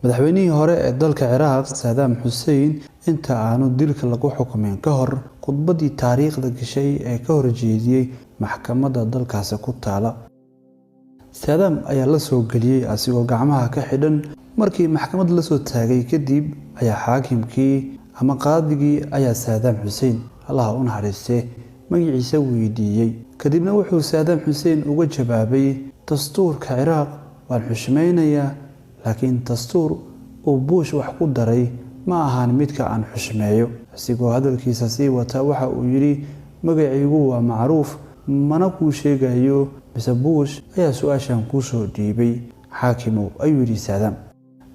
Madaxweynihii hore ee dalka Ciraaq, Saddam Xuseen, inta aanu dilka lagu xukumin ka hor, khudbaddii taariikhda gashay ee ka horjeediyey maxkamadda dalkaasi ku taala. Saddam ayaa la soo geliyey asigoo gacmaha ka xidhan. Markii maxkamad la soo taagay kadib ayaa xaakimkii ama qaadigii ayaa Saddam Xuseen, Allaha u naxariistee, magaciisa weydiiyey. Kadibna wuxuu Saddam Xuseen uga jawaabay: "Dastuurka Ciraaq waan xushmaynayaa, laakiin dastuur uu Bush wax ku daray ma ahan midka aan xushmeeyo." Isigoo hadalkiisa sii wata waxa uu yidhi: "Magacaygu waa macruuf, mana kuu sheegayo, mise Bush ayaa su-aashan kuu soo dhiibay, xaakimow?" ayuu yidhi Saddam.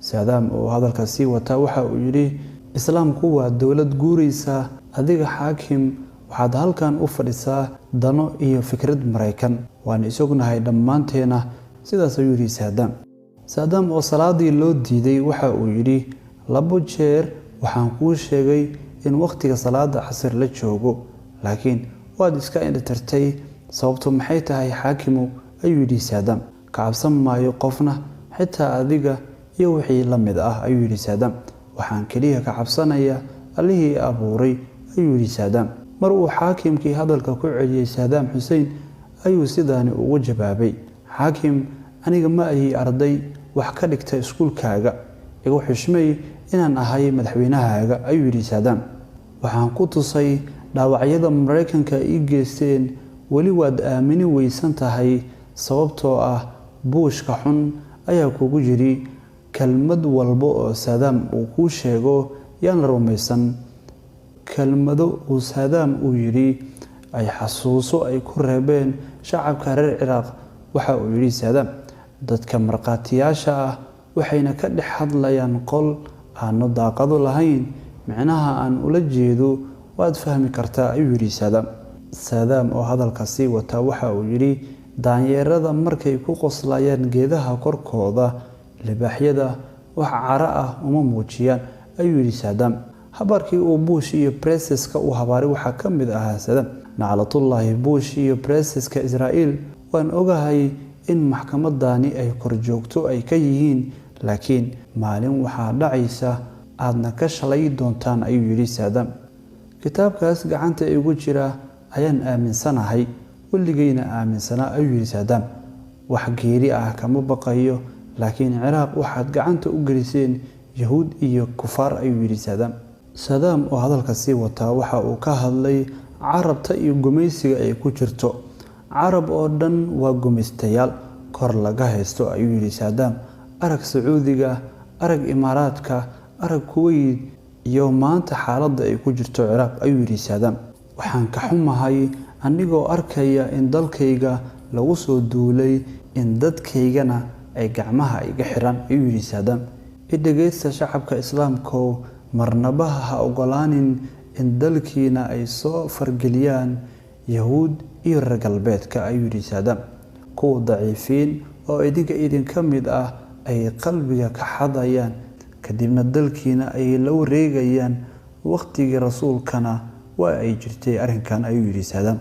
Saddam oo hadalka sii wata waxa uu yidhi: "Islaamku waa dowlad guuraysa. Adiga, xaakim, waxaad halkan u fadhisaa dano iyo fikrad Maraykan. Waan isognahay dhammaanteena." Sidaas ayuu yidhi Saddam. Saddam oo salaadii loo diiday waxa uu yidhi: "Labo jeer waxaan kuu sheegay in wakhtiga salaada casir la joogo, laakiin waad iska indhatirtay. Sababtu maxay tahay, xaakimow?" ayuu yidhi Saddam. "Ka cabsan maayo qofna, xitaa adiga iyo wixii la mid ah," ayuu yidhi Saddam. "Waxaan keliya ka cabsanaya Allihii abuuray," ayuu yidhi Saddam. Mar uu xaakimkii hadalka ku celiyey Saddam Xuseen ayuu sidaani ugu jawaabay: "Xaakim, aniga ma ahi arday wax ka dhigta iskuulkaaga. Igu xushmay inaan ahay madaxweynahaaga," ayuu yidhi Saddam. "Waxaan ku tusay dhaawacyada Maraykanka ii geysteen. Weli waad aamini weysan tahay, sababtoo ah Buushka xun ayaa kugu yidhi kelmad walba oo Saddam uu kuu sheego yaan la rumaysan." Kelmado uu Saddam uu yidhi ay xasuuso ay ku reebeen shacabka reer Ciraaq. Waxa uu yidhi Saddam: "Dadka markhaatiyaasha ah waxayna ka dhex hadlayaan qol aanu daaqado lahayn. Micnaha aan ula jeedo waad fahmi kartaa," ayuu yidhi Saddam. Saddam oo hadalka sii wata waxa uu yidhi: "Daanyeerada markay ku qoslayaan geedaha korkooda, libaaxyada wax cara ah uma muujiyaan," ayuu yidhi Saddam. Habaarkii uu Bush iyo Breseska uu habaaray waxaa ka mid ahaa Saddam: "Naclatullaahi Bush iyo Breseska Israa'iil. Waan ogahay in maxkamadani ay korjoogto ay ka yihiin, laakiin maalin waxaa dhacaysa aadna ka shalay doontaan," ayuu yidhi Saddam. "Kitaabkaas gacanta igu jira ayaan aaminsanahay, weligayna aaminsanaa," ayuu yidhi Saddam. "Wax geeri ah kama baqayo, laakiin Ciraaq waxaad gacanta u geliseen Yahuud iyo kufaar," ayuu yidhi Saddam. Saddam oo hadalka sii wataa waxa uu ka hadlay Carabta iyo gumaysiga ay ku jirto. "Carab oo dhan waa gumaystayaal kor laga haysto," ayuu yidhi Saddam. "Arag Sacuudiga, arag Imaaraadka, arag Kuweyt iyo maanta xaaladda ay ku jirto Ciraaq," ayuu yidhi Saddam. "Waxaan ka xumahay anigoo arkaya in dalkayga lagu soo duulay, in dadkaygana ay gacmaha iga xiraan," ayuu yidhi Saddam. "Idhegeysta, shacabka Islaamkow, marnabaha ha ogolaanin in dalkiina ay soo fargeliyaan Yahuud iyo reer galbeedka," ayuu yidhi Saddam. "Kuwa daciifiin oo idinka idinka mid ah ay qalbiga ka xadayaan, kadibna dalkiina ay la wareegayaan. Waqtigii Rasuulkana waa ay jirtay arrinkan," ayuu yidhi Saddam.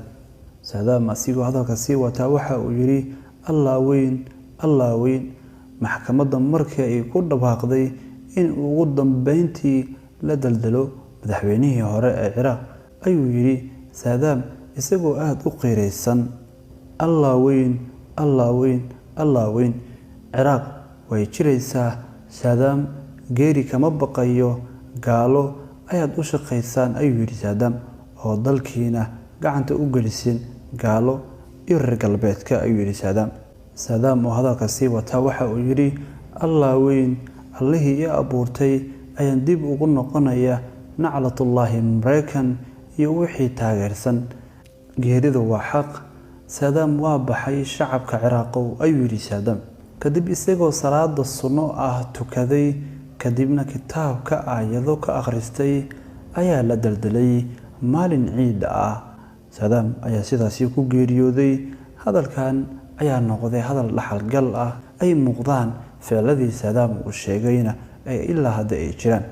Saddam asigoo hadalka sii wataa waxa uu yidhi: "Allah weyn, Allah weyn." Maxkamadda markii ay ku dhawaaqday in ugu dambeyntii la daldalo madaxweynihii hore ee Ciraaq, ayuu yidhi Saddam isagoo aada u qiiraysan: "Allah weyn, Allah weyn, Allah weyn. Ciraaq way jiraysaa. Saddam geeri kama baqayo. Gaalo ayaad u shaqaysaan," ayuu yidhi Saddam, "oo dalkiina gacanta u geliseen gaalo iyo reer galbeedka," ayuu yidhi Saddam. Saddam oo hadalka sii wataa waxa uu yidhi: "Allah weyn, Allihii i abuurtay ayaan dib ugu noqonaya. Naclatullaahi Maraykan iyo wixii taageersan. Geeridu waa xaq. Saddam waa baxay, shacabka Ciraaqow," ayuu yidhi Saddam. Kadib isagoo salaada sunno ah tukaday, kadibna kitaabka aayado ka akhristay, ayaa la daldalay maalin ciid ah. Saddam ayaa sidaasi ku geeriyooday. Hadalkan ayaa noqday hadal dhaxalgal ah, ay muuqdaan ficladii Saddam uu sheegayna ay ilaa hadda ay jiraan,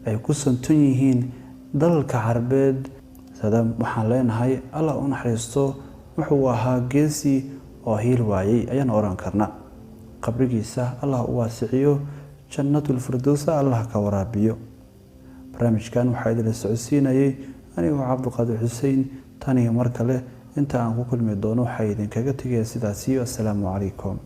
ay ku santon yihiin dalalka Carbeed. Saddam waxaan leenahay Allah u naxariisto. Wuxuu ahaa geesi oo hiil waayey ayaan oran karna. Qabrigiisa Allah u waasiciyo. Jannatulfirdowsa Allah ka waraabiyo. Barnaamijkan waxaa idinla socodsiinayay anigoo Cabdiqaadir Xuseen. Tan iyo mar kale inta aan ku kulmi doono, waxaa idinkaga tegaya sidaasiyo assalaamu calaykum.